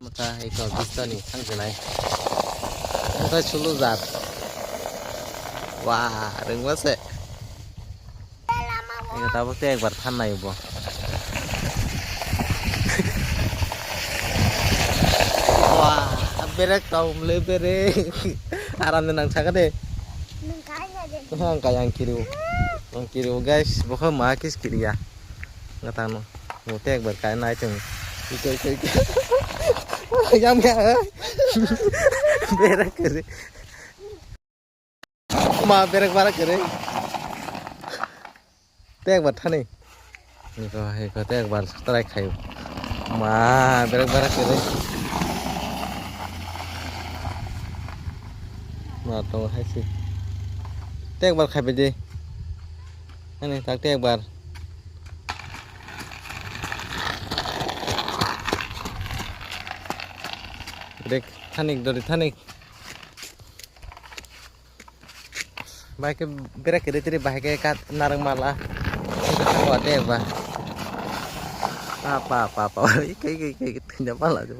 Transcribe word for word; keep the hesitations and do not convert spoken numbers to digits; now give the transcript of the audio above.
Mata eko bistani thangsinai. Mata sulu jat. Wah, rengma se. Eko tabuk te ekbar than nai bo. Wah, berek tong le berek. Aram de nang saka de. Nang kaya de. Nang kaya ang kiriu. Ang kiriu guys, bokho ma kis kiriya. Ngatang no. Mo te ekbar kai nai tong. Iko, iko, iko. Yam ya. Berek kiri. Ma berek bara kiri. Te ekbar thani. Iko, iko te ekbar try khai. Ma berek bara kiri. Ma tong hai si. Te ekbar khai bedi. Ani tak te ekbar. Dek thanik dori thanik. Bai ke berek kiri tiri bai ke kat narang mala. Apa apa apa apa. Ike ike ike ike tinja pala jo.